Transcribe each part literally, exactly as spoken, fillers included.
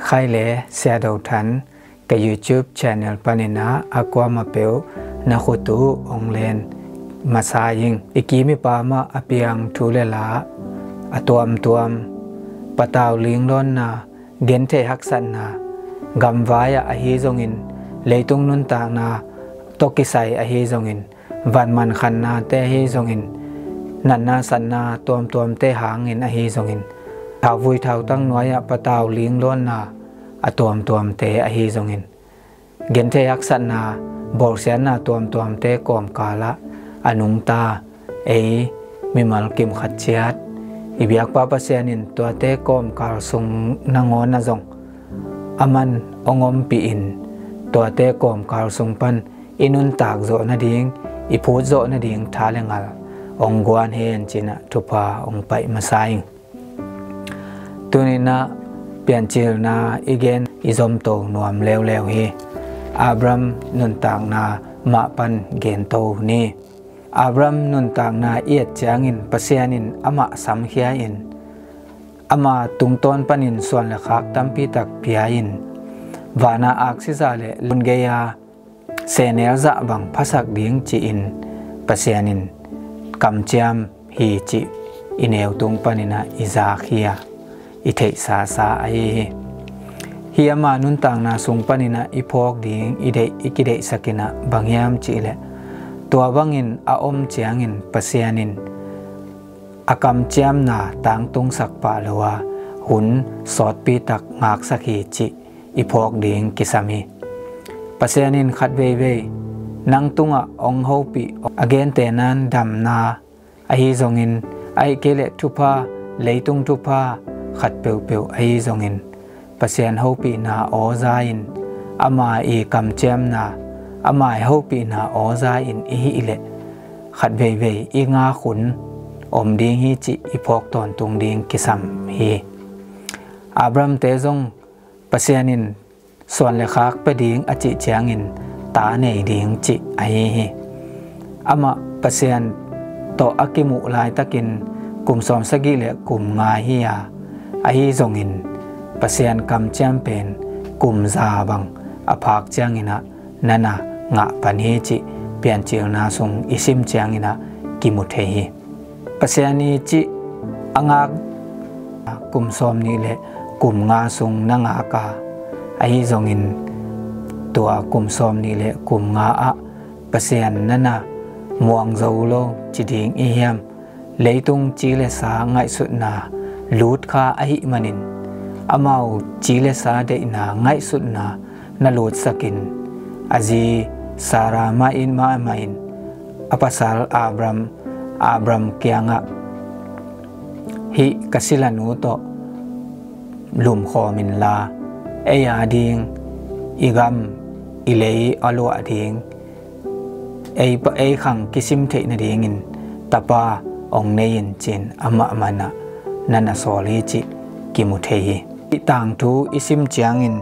Khai le Sia Do Than ka YouTube channel panin ah a kuamah peuh na khut uh hong len masa ing. I kim i pam ah a piang thu le la, a tuamtuam, patau linglawnna, gentheih haksatna, gamvai ah ahi zongin, leitung nuntakna tawh kisai ahi zongin, van mankhannate ahi zongin, natna satna tuamtuamte hangin ahi zongin, thauvui thautang nuai ah patau linglawnna a tuamtuamte ahi zongin, gentheih haksatna, bawlsiatna tuamtuamte kawmkal ah a nungta ei mimal kim khat ciat i biakpa Pasian in tuate kawmkal sung nangawn ah zong aman hong ompih in, tuate kawmkal sung pan i nuntak zawh nading, i phut zawh nading tha le ngal hong guan hen ci-in ah thupha hong paih masa ing. Tuni-in ah Piancilna i gen i zomto nuam leuleu hi. Abraham nuntakna mah pan gento ni. Abraham nuntakna i et ciangin Pasian in amah samkhia in, ama tungtawn panin suan le khak tampi tak pia in, van a aksi zah le lungkia sehnel zah bang phasak ding ci-in Pasian in kamciam hi cih i neu tung panin ah i zak hi a, i theihsasa ahi hi. Hih ama nuntakna sung panin ah i phawk ding i deih, i kideihsak in ah bang hiam cih leh, tua bangin a om ciangin Pasian in a kamciamna tangtungsak pah lo a, hun sawtpi tak ngaksak hi cih i phawk ding kisam hi. Pasian in khat veivei nang tungah hong hopih, a gentehna in damna ahi zongin, ahih kei leh thupha, leitung thupha khat peuhpeuh ahi zongin, Pasian hopihna aw za in, ama i kamciamna, ama i hopihna aw za in i hih leh, khat veivei i ngak hun om ding hi cih i phawk tawntung ding kisam hi. Abraham-te zong Pasian in suan le khak pia ding a cih ciangin ta nei ding cih ahi hi. Amah Pasian tawh a kimuh laitakin kum sawmsagih le kum nga hi a, ahi zongin Pasian kamciam pen kum za bang a phak ciangin ah na na ngah pan hi cih Piancilna sung i sim ciangin ah kimu thei hi. Pasian i cih a ngak kum sawmnih le kum nga sung na ngak a, ahi zongin tua kum sawmnih le kum nga ah Pasian na na muang zo lo ci ding i hiam? Leitung ci le sa ngaihsutna lut kha ahih manin, amau ci le sa deihna ngaihsutna na lutsakin, a zi Sarah mah in, mahmah in a pasal Abram, Abram kiangah, "Hih ka silanu tawh lumkhawm inla, ei a ding, i gam, i lei a luah ding, ei pa, ei khang kisim theih nadingin tapa hong nei in," ci-in amah mah na na sawl hi cih kimu thei hi. Hih tangthu i sim ciangin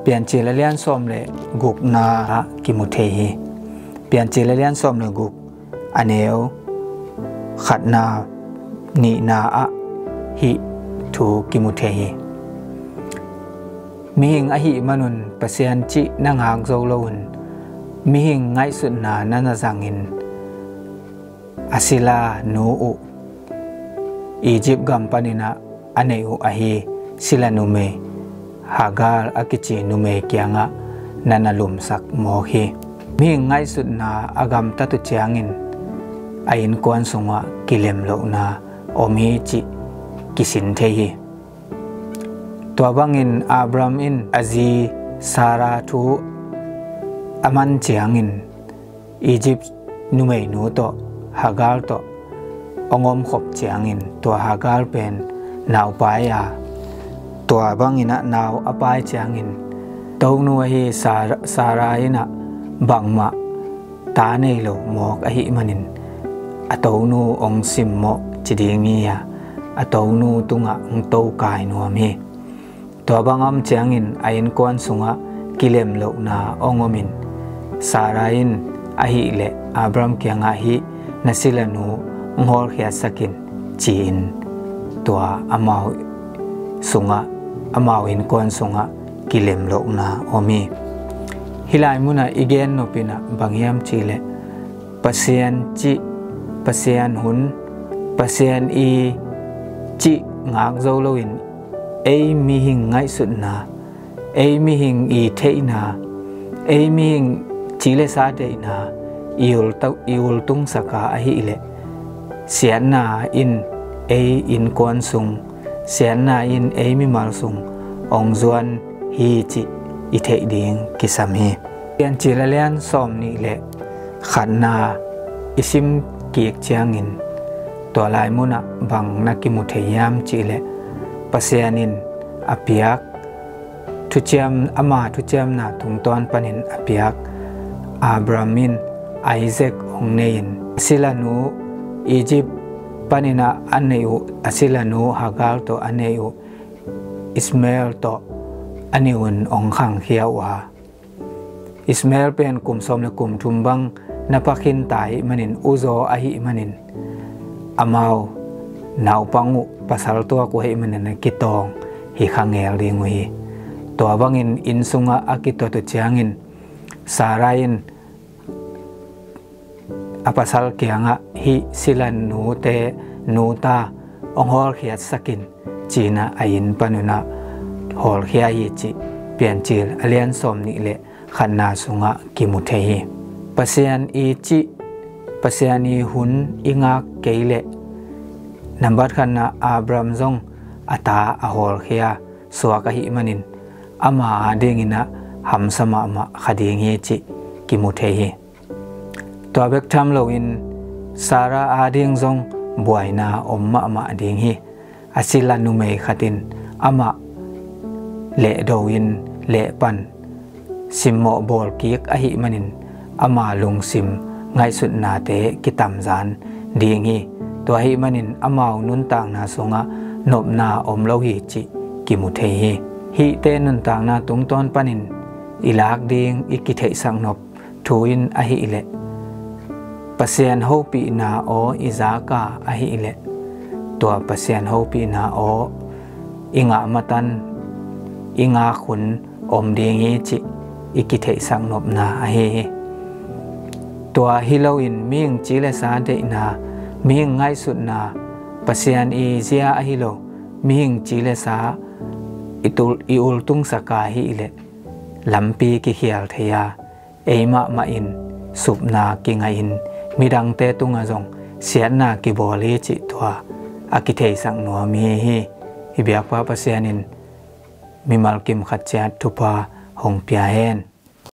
Piancil a lian sawm le gukna ah kimu thei hi. Piancil a lian sawm le guk, a neu khatna, nihna ah hih thu kimu thei hi. Mihing ahih manun Pasian cih na ngak zo loin, mihing ngaihsutna na na zangin, a silanu uh, Egypt gam panin ah a neih uh ahi sila numei Hagar a kici numei kiangah na na lumsak mawk hi. Mihing ngaihsutna a gamtat uh ciangin a innkuan sungah kilemlohna om hi cih kisin thei hi. Tua bangin Abram in a zi Sarah thu a man ciangin, Egypt numeinu tawh, Hagar tawh hong omkhop ciangin, tua Hagar pen nau pai a, tua bangin ah nau a pai ciangin, tonu ahi Sar-, Sarah in ah bangmah ta nei lo mawk ahih manin, a tonu hong simmawh ci ding hi a, a tonu tungah hong tokai nuam hi. Tua bang a om ciangin a innkuan sungah kilemlohna hong omin, Sarah in ahih leh Abram kiangah, "Hih na silanu hong hawlkhiatsak in," ci-in tua amau sungah, amau innkuan sungah kilemlohna om hi. Hih lai munah i gen nopinah bang hiam cihleh Pasian cih, Pasian hun, Pasian i cih ngak zo loin ei mihing ngaihsutna, ei mihing i theihna, ei mihing ci le sa deihna i ultungsaka ahihleh siatna in ei innkuan sung, siatna in ei mimal sung ong zuan hi cih i theih ding kisam hi. Piancil a lian sawm nih le khatna i sim kik ciangin tua lai munah bang na kimu thei hiam cihleh Pasian in a piak thuciam, ama thuciamna tungtawn panin a piak Abraham in Isaac hong nei-in a silanu Egypt paninah a neih uh, a silanu Hagar tawh a neih uh Ishmael tawh a neih un hong khangkhia uh a, Ishmael pen kum sawm le kum thum bang na pakhin ta ahih manin, uzaw ahih manin amau naupang uh pasal tuak uh ahih manin a kitawng hi kha ngel ding uh hi. Tua bangin inn sungah a kitot uh ciangin Sarah in a pasal kiangah hih silanute nuta hong hawlkhiatsakin cinah a inn panunah hawlkhia hi cih Piancil a lian sawm nih le khatna sungah kimu thei hi. Pasian i cih, Pasian i hun i ngak kei leh nambat khatna Abraham zong a ta a hawlkhia suak ahih manin ama adinginah hamsa mahmah kha ding hi cih kimu thei hi. Tua bek tham loin Sarah ading zong buaina om mahmah ding hi. A sila numei khatin amah lehdo in lehpan simmawh bawlkik ahih manin ama lungsim ngaihsutnate kitamzan ding hi. Tua ahih manin amau nuntakna sungah nopna om lo hi cih kimu thei hi. Hihte nuntakna tungtawn panin i lak ding i kitheihsak nop thu in ahihleh Pasian hopihna aw i zaka ahihleh tua Pasian hopihna aw i ngah matan i ngak hun om ding hi cih i kitheihsak nopna ahi hi. Tua hi loin mihing ci le sa deihna, mihing ngaihsutna, Pasian i zia ahi lo mihing ci le sa i ultungsaka ahihleh lampi kikhial thei a, ei mahmah in supna kingaihin midangte tungah zong siatna kibawl hi cih tua a kitheisak nuam hi hi. I biakpa Pasian in mimal kim khat ciat thupha hong pia hen.